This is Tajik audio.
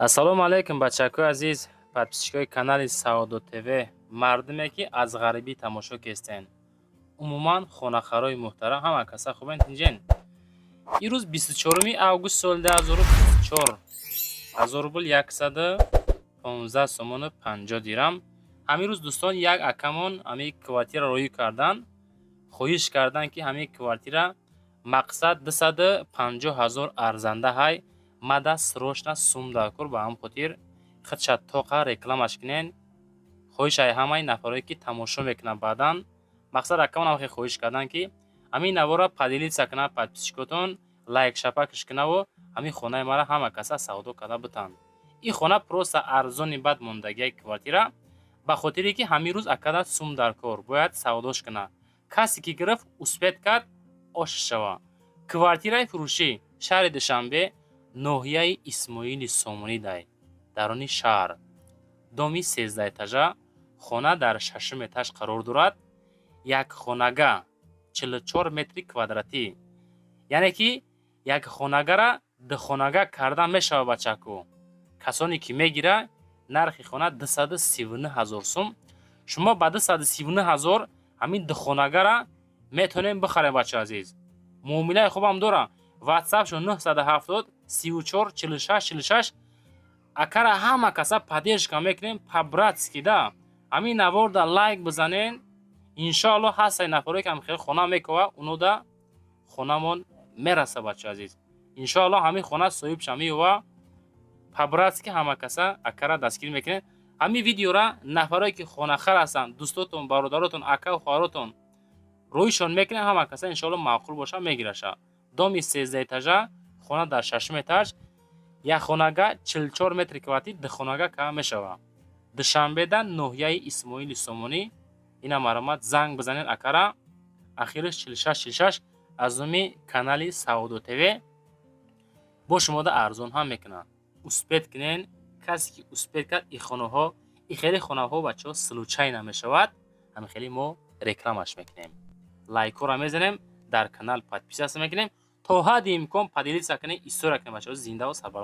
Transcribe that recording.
Ассалому алайкум, бачакои азиз, подписчикои канали Саодо ТВ, мардуме, ки аз ғарибӣ тамошо кестен, умуман хонахарои муҳтарам, ҳама каса хубен, тинҷен? Ирӯз 24 август соли 2024, 1000 рубл 115 сомону 50 дирам. Ҳамин рӯз, дӯстон, як акамон ҳамин квартира роӣ кардан, хоҳиш кардан, ки ҳамин квартира мақсад 250 ҳазор арзанда ҳай, мада срочно сум даркор, ба ҳамн хотир худша тоқа рекламаш кунен. Хоҳишай ҳамаи нафарое, ки тамошо мекунанд баъдан, мақсад акамон ҳам хеле хоҳиш кардан, ки ҳамин навора поделиться кунанд, подписчикотон лайк шапакаш кунаву ҳамин хонаи мара ҳама каса савдо карда битанд. Ин хона просто арзони бад мондагиаи квартира, ба хотире ки ҳамин рӯз акада сум даркор, бояд савдош кунад. Касе ки гирифт, успеть кард, ош шава. Квартираи фурӯшӣ шаҳри Душанбе, ноҳияи Исмоили Сомонӣ, дай даруни шаҳр, доми 13 этажа, хона дар шашум этаж қарор дорад. Як хонага, 44 метри квадратӣ, яъне ки як хонагара духонага карда мешавад. Бачаку, касоне ки мегира, нархи хона 239 ҳазор сум. Шумо ба 239 ҳазор ҳамин духонагара метавонем бихарем. Бача азиз, муомилаи хубам дора. Ватсапшо 970 34 46 46. Акара ҳама каса поддержка мекунем по-братски да. Ҳамин наворда лайк бизанен, иншоалло ҳастаи нафаре, ки ҳам хеле хона мекова, унода хонамон мераса. Бача азиз, иншоалло ҳамин хона соҳибша меёва. По-братски ҳама каса акара дастгирӣ мекунем. Ҳамин видеора нафарое, ки хонахар ҳастанд, дӯстотон, бародаротон, акаву хоҳаротон рӯишон мекунем. Ҳама каса иншоалло маъқул боша, мегираша. Доми 13 этажа, хона дар шашум этаж, як хонага 44 метри квадратӣ, духонага ка мешавад. Душанбеда, ноҳияи Исмоили Сомонӣ. Ина маромад, занг бизанед акара, ахириш 46 46. Аз номи канали Саодо ТВ бо шумода арзон ҳам мекунад. Успеть кунен. Касе ки успеть кард, и хонаҳо, и хеле хонаҳо, бачаҳо, случайно мешавад. Ҳамин хеле мо рекламаш мекунем, лайкҳоро мезанем, дар канал подписаться мекунем, то ҳадди имкон поделиться кунем, история кунем. Бачаҳо, зиндаву сарбаланд.